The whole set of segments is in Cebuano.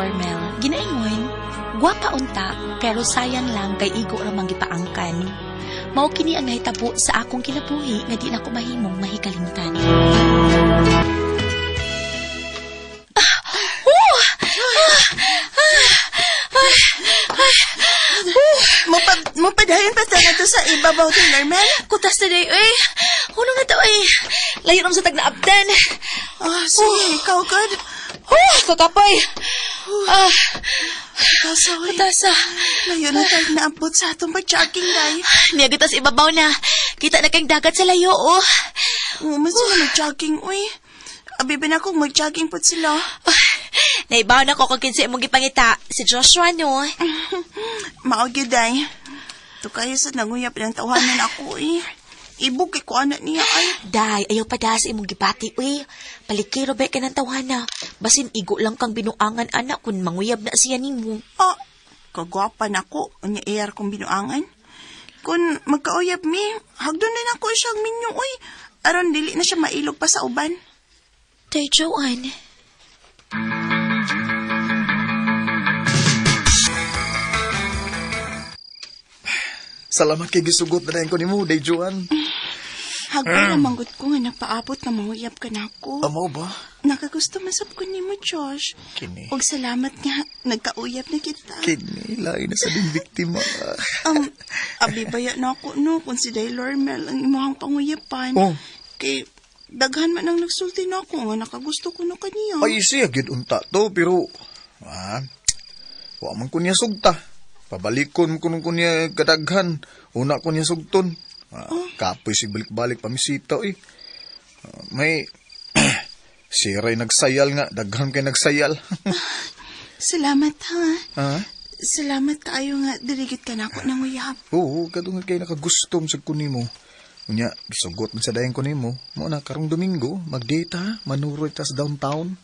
Lormel. Ginaingon, gwapa unta, pero sayang lang kay igo ra man gipaangkan. Mao kini ang nahitabo sa akong kinabuhi nga di na ko mahimong mahikalimtan. Mupadayon pa sana to sa ibabaw ni Lormel. Kutas na day, oy. Hunong na to, oy. Layo naman sa tagnaabdan. Ah, sige, ikaw, good. Oh, kakapoy. Ah, Kutasa, oy. kutasa. Layo na tayo naabot sa atong pag-jogging, day. Niya sa ibabaw na. Kita na kang dagat sa layo, oh. Oo, man sila mag-jogging, uy. Abi ba na akong mag-jogging po sila? Naibaw na ko kung kinsa imong gipangita. Si Joshua, no? Mao gyud ay. Tukayo sa nanguyap ng tawanan ako, eh. Ibog kay ko anak niya, ay. Day, ayaw pa da sa imong gibati, uy. Palikiro ba ka ng tawana? Basin igo lang kang binuangan, anak, kung manguyab na siya nimo. Ah, kagwapa na ko. Unya iyar kong binuangan. Kung magkauyab mi, hagdon na nako siyang minyo, uy. Aron dili na siya mailog pa sa uban. Day, Joanne. Salamat kay gisugot na rin ko nimo, Day Joan. Hagpay na manggut ko nga napaabot na manguyab ka na ako. Amaw ba? Nakagusto masab ko nimo, Josh. Kini. Og salamat nga, nagkauyab na kita. Kini, lain na sa ding biktima. Abi baya na ako, no, kung si Day Lormel ang imuhang panguyapan. Oh. Kay, daghan man ang nagsulti na ako nga nakagusto ko na kaniya. Ay, siya, gyud unta to, pero, wa man ko niya sugta. Pabalikon ko nung ko niya kadaghan. Una ko niya sugton. Kapoy si balik-balik pamisita, eh. May, siray nagsayal nga, daghan kay nagsayal. Salamat, ha. Ha? Salamat kaayo nga, diligit ka na ako ng uyab. Oo, kadungod kay nakagustom sa kunimo. Unya, sugot man sa dayon ko nimo. Mo na karong Domingo, mag-date ha, manuroy ta sa downtown.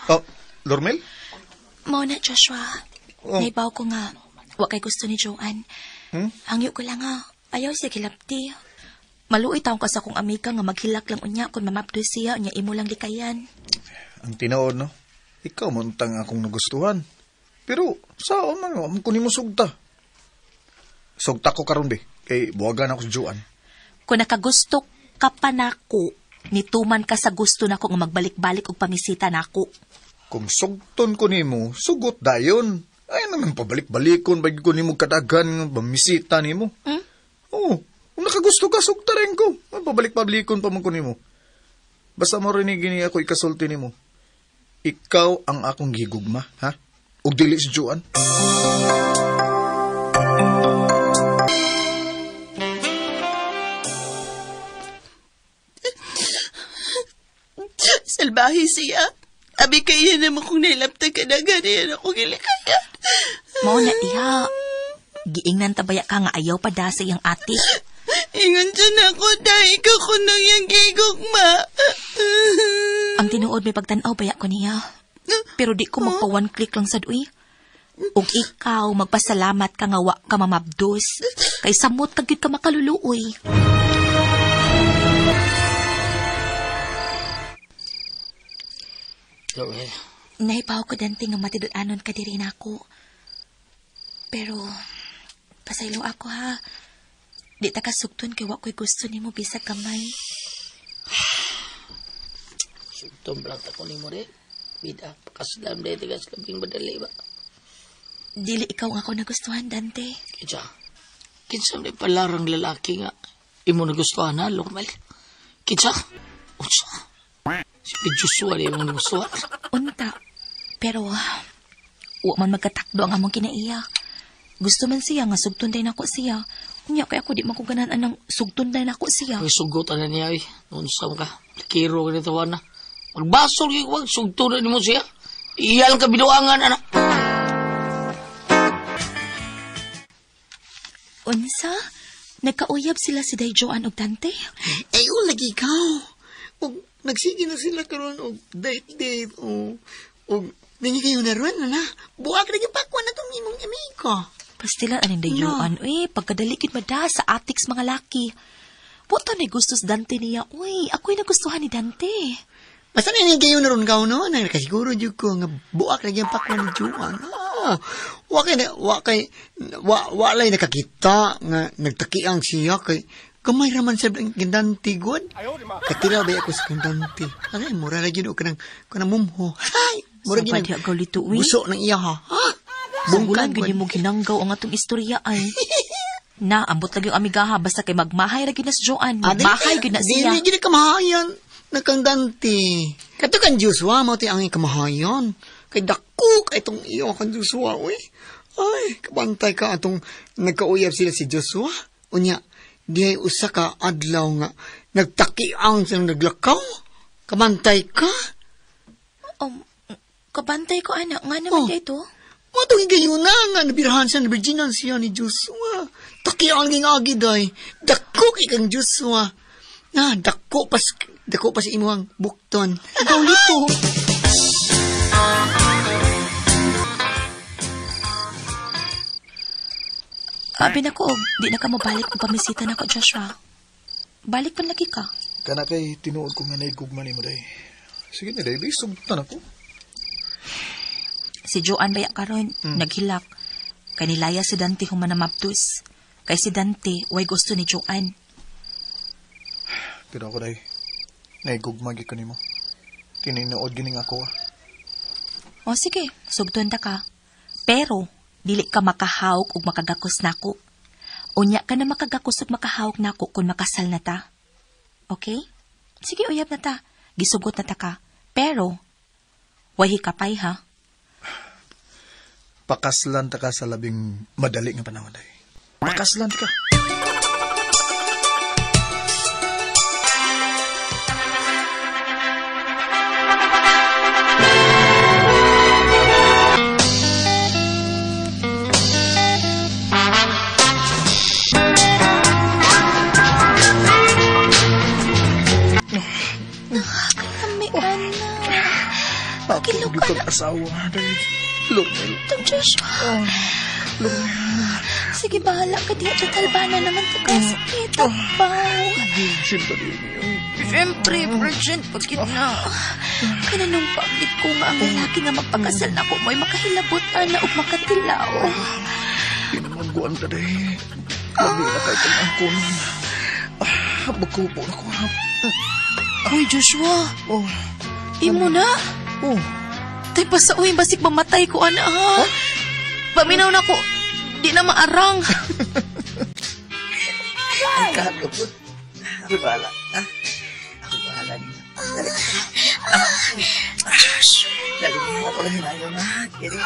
Oh, Lormel? Mao na, Joshua. Oh. Naibaw ko nga, wa kay gusto ni Joanne. Hmm? Hangyo ko lang ha, ayaw siya gilapti. Maluoy taong ka sa akong amiga nga maghilak lang unya kung mamabdo siya, unya imo lang likayan. Ang tinuod, no? Ikaw man tang akong nagustuhan. Pero, sao man, wa man ko nimo sugta. Sugta ko karon be, kay buwagan ako sa Joanne. Kung nakagusto ka pa nako, nituman ka sa gusto nako nga magbalik-balik og pamisita nako. Kung sugton ko nimo, sugot dayon. Ay naman pabalik-balikon ba ko nimo kadaghan nga pamisita nimo. Hmm? Oo, kung nakagusto ka, sugta rin ko. Ay, pabalik-balikon pa man ko nimo. Basta mo rinig gini ako ikasulti nimo. Ikaw ang akong gigugma, ha? Ug dili si Joanne. Salbahe siya. Abi kaya naman kung nailaptag ka na ganiyan ako gilikaya. Mao na diha. Giingnan tabaya ka nga ayaw pa da sa iyang ate. Ingon dyan ako dahil ikaw ko nang iyang gigugma. Ang tinuod may pagtan-aw baya ko niya. Pero di ko magpa one click lang sad uy. Ug ikaw magpasalamat ka nga wa ka mamabdos. Kay samot ka gyud ka makaluluoy. Lorel. Nahibaw ko Dante nga matidul-anon ka diri nako. Pero pasaylo ako ha. Di ta kasugton kay wa ko'y gusto nimo bisag gamay. Sugton lang ta ko nimo re. Bida, pakaslam dahil tigas labing madali ba? Dili ikaw ang ako nagustuhan, Dante. Kinsa? Kinsa may palarang lalaki nga imo nagustuhan ha, Lormel? Kinsa? Unsa? Si Joshua di imong nagustuhan. Unta. Pero, wa man magkatakdo ang among kinaiya. Gusto man siya nga sugton day nako siya. Unya kay ako di man ko ganahan anang sugton day nako siya. Ay, sugotan na niya eh. Unsa ka? Kiro ka nito na. Magbasol kay wag sugton na nimo siya. Iyal ka binuangan anak. Unsa? Nagkauyab sila si Day Joanne og Dante? Ay, oh, lagi ikaw. Og nagsige na sila karon og date-date. O, og ninyo kayo na ron, na. Buwag na yung pakwan na itong imong amigo. Pastila aning Day No. Joanne, uy, pagkadali gid mada sa atiks mga laki. Puto ni gustos Dante niya. Uy, ako'y nagustuhan ni Dante. Basta na kayo na ron ka, no? Nang nakasiguro jud ko nga buak lagi ang pakwan ni Juan. Ah, wa kay wa kay wa walay nakakita nga nagtakiang siya kay gamay ra man sa gandante god. Katila ba ako sa gandante. Ay, mura ra gyud og kanang kanang mumho. Ay, mura Sa gyud. diha gaw lito, uy. Buso ng iya ha. Ha? Bungkan gyud mo ginanggaw ang atong istorya ay. Na, ambot lagi yung amigaha basta kay magmahay ra gyud na si Joanne. Ah, Magmahay gyud na siya. Dili gyud kamahayan na kang Dante. Kato kan Joshua mo ti ang kamahayan. Kay dako kay itong iyo kan Joshua uy. Ay, kabantay ka atong nagkauyab sila si Joshua. Unya, dihay usa ka adlaw nga nagtakiang silang naglakaw. Kabantay ka. Kabantay ko ana, nga naman Oh. oh. ito. Mo itong higayuna nga nabirahan siya, nabirginan siya ni Joshua. Takiang ging agi day. Dako kay kang Joshua. Na, dako pas imuhang bukton. Gaw lito. Abi na ko, og di na ka mobalik og pamisita nako, Joshua. Balik pa lagi ka. Kana kay tinuod ko nga naigugma nimo day. Sige na day, sugtan ako. Si Joanne baya karon naghilak. Kanilaya si Dante human na mabdus. Kay si Dante, way gusto ni Joanne. Pero ako day, naigugma gyud ko nimo. Tininood gining ako ah. O sige, sugton ta ka. Pero, dili ka makahawk ug makagakos nako. Unya ka na makagakos ug makahawk nako kung makasal na ta. Okay? Sige, uyab na ta. Gisugot na ta ka. Pero, way hikapay ha. Pakaslan ta ka sa labing madali nga panahon day. Pakaslan ta ka. Kami, ana. Ako Kilo gyud ka kag asawa day. Lormel. Itong Joshua. Sige, bahala ka diya. Total, bana naman ta ka. Sige, tapaw. Virgin ta din. Siyempre, virgin, pagkit na. Kananong pagkit ko nga ang lalaki nga magpakasal na ko mo'y makahilabot na ug makatilaw. Pinamangguan ta day. Labi na kay kang angkon. Ah, magkupo na ko. Uy, Joshua, Oh, imo na. oh. Tay pa sa uy, basig mamatay ko, ana ha. Paminaw na ko, di na maarang. Ay, kahagapot. Ako bahala. Ha? Ako bahala ninyo. Dali. Dali. Ako lang hinayon, ha? Kiri.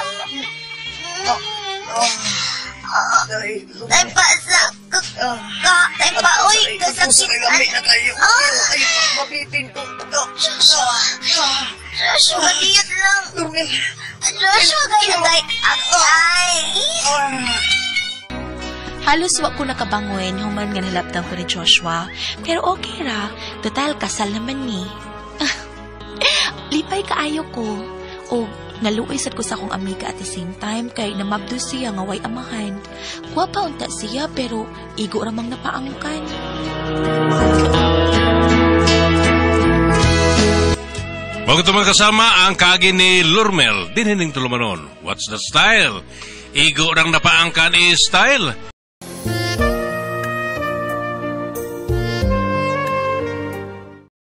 Oh. Oh. Dali. Tay pa sa ka, tay pa oy kasakit Lami na kayo. Ay, mabitin ko. Joshua. Joshua, diyot lang. Joshua, kayo tay. Ay. Halos wa ko nakabangon human nga nilapdan ko ni Joshua. Pero okay ra, total kasal naman ni. Lipay kaayo ko. O naluoy sad ko sa akong amiga at the same time kay namabdo siya nga way amahan. Gwapa unta siya pero igo ramang napaangkan. Bago ito kasama ang kagi ni Lurmel, dinhining tulumanon. What's the style? Igo rang napaangkan is style.